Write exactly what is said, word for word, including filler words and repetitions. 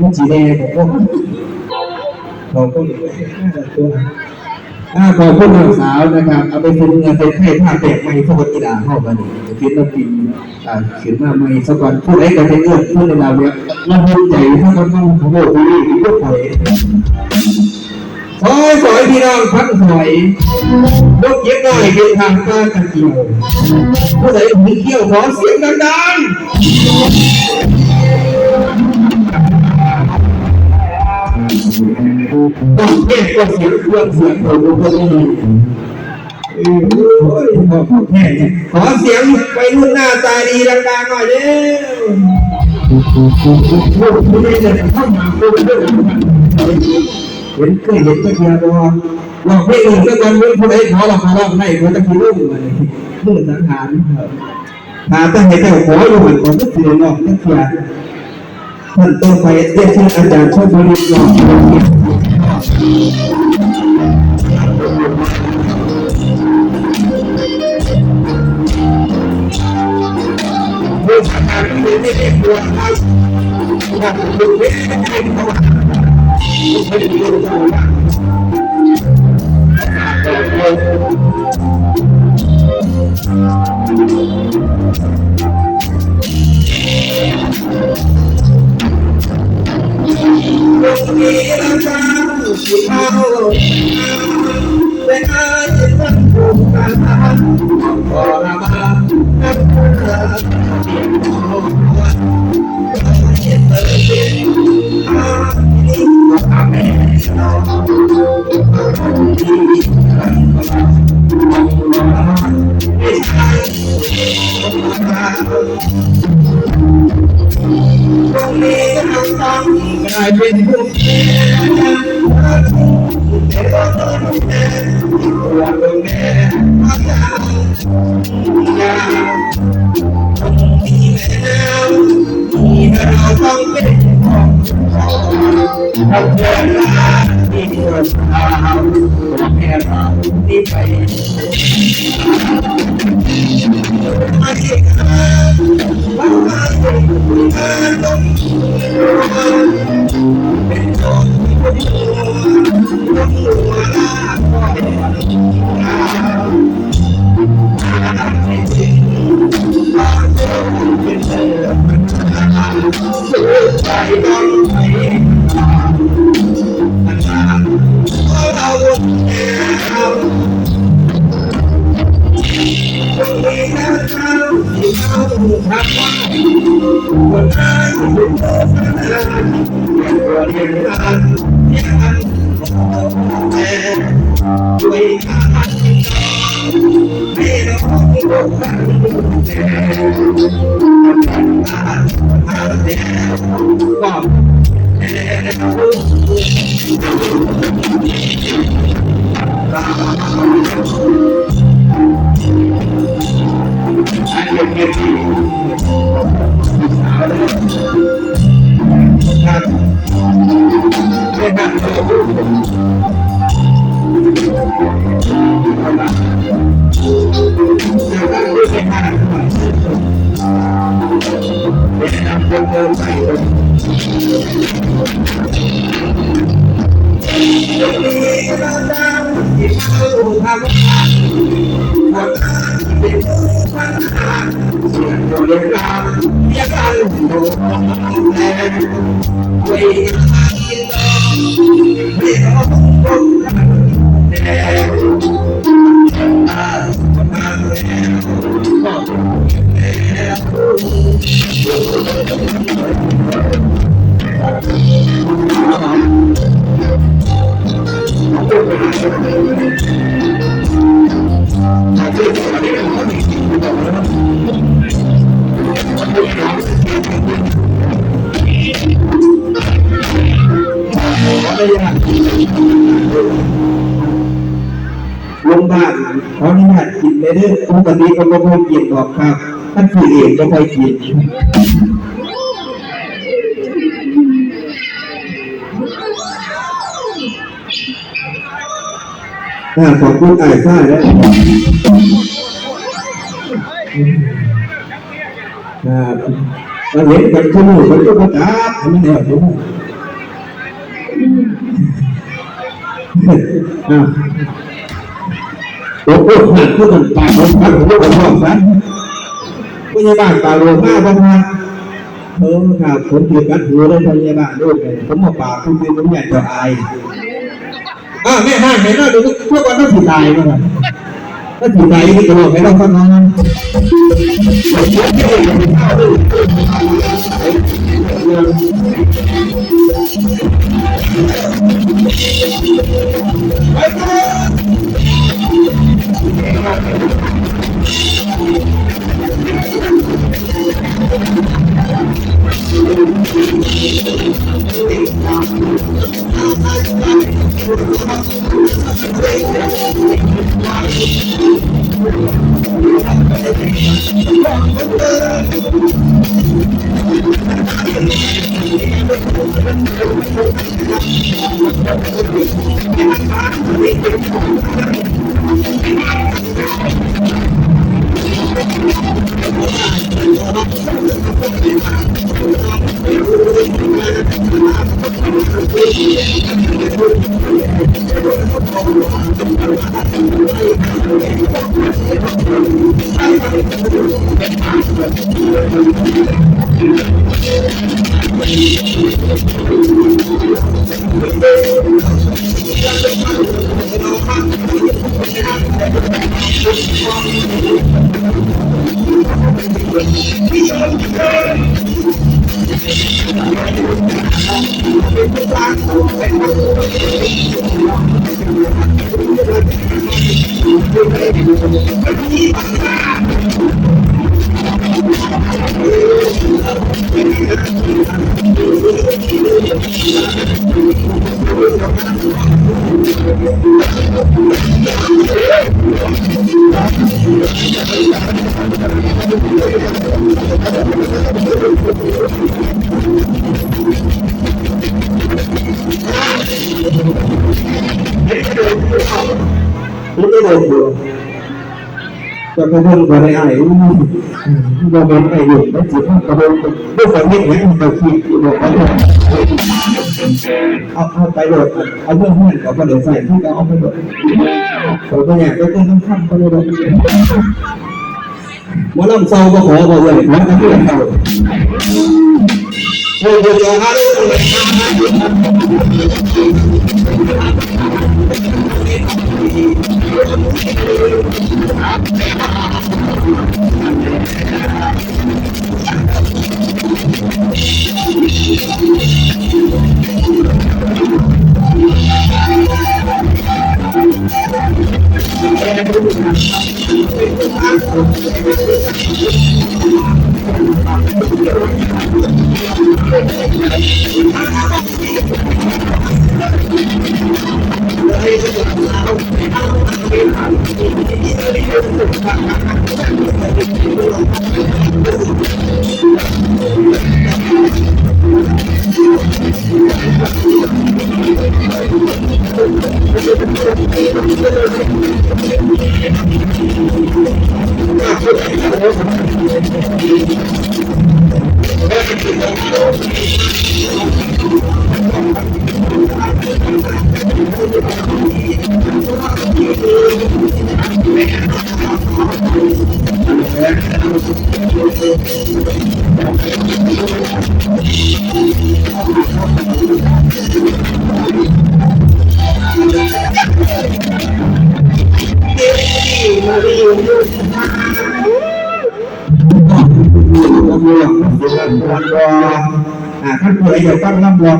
มันสิแน่บ่ ขอบคุณ อ่า ขอบคุณน้องสาวนะครับ เอาไปเป็นเงินเป็นไทย ภาพแบบใหม่ พวกกีฬาเข้ามานี่ ศิลปิน อ่า ขึ้นมาใหม่ซะก่อน ผู้ใดก็ได้เอื้อนเพื่อนในเราเนี่ย เราภูมิใจ ถ้าคนต้องขอโทษที่นี่ พวกข่อย ซอยซอยพี่น้องพันซอย นกเก็บน้อยเป็นทางปลากระเจียว ผู้ใดหูเขี้ยวขอเสียงดังๆ ต้องแยกก็เสียงเครื่องเสียงโหดพวกนี้ เออ โอ้ย ขอแค่เนี่ย ขอเสียงวัยรุ่นหน้าตาดีดังๆหน่อยเร็ว เห็นเคยเห็นตะเกียบบ่ ร้องเพลงหนึ่งสักวัน เว้นผู้ใดขอเราขอร้องได้ ขอตะกี้ลูกเลย เมื่อสังหาร หาตั้งให้เจ้าขออยู่หันก่อน นึกสิได้ร้องจักเทื่อ ท่านต่อไปเรียนเชิญอาจารย์ชลบุรี ร้องเพลง กลายเป็นพวกแก ลงบ้านขออนุญาตกินเลยเด้อ ปกติก็บ่ค่อยกินดอกครับ คันซื้อเองบ่ค่อยกิน อ่า ขอบคุณอ้ายฟ้าเด้อ ครับ ก็เห็นกันทุกมื้อกันทุกประจักษ์ให้มันแล้วเด้อ อ่ะ โอ้โห หนักขึ้นมันปากผมกัดหูผมบอกซะ พยาบาลปากหลวงมากบ้างนะ เออ ครับ ผมถือกัดหูเลยพยาบาลด้วย ผมมาปากคุณคือผมอยากจะอาย อ่า แม่ห้างเห็นแล้วเดี๋ยวเพื่อวันต้องถือตายนะครับ ถ้าถือตายนี่ก็บอกให้เราฟังนะ ไม่ได้ลงเลย แต่กระเบื้องบ่ได้อ้าย อู้ บ่แม่นอ้ายอยู่ มันสิมากระเบื้อง บ่ขอเฮ็ดหยังให้เขาคิดอยู่ บ่ขอเฮ็ด เอา เอาไปโลด เอาเรื่องเฮือนก็บ่ได้ใส่ ที่ก็เอาไปโลด เขาบ่อยากได้เรื่องคำก็เลยโลด หมอลำเศร้าบ่ขอบ่เลย หมอลำเศร้า โอ้ย เดี๋ยวๆ ครับ อ่า ท่านผู้ใดอยากฟังลำลอง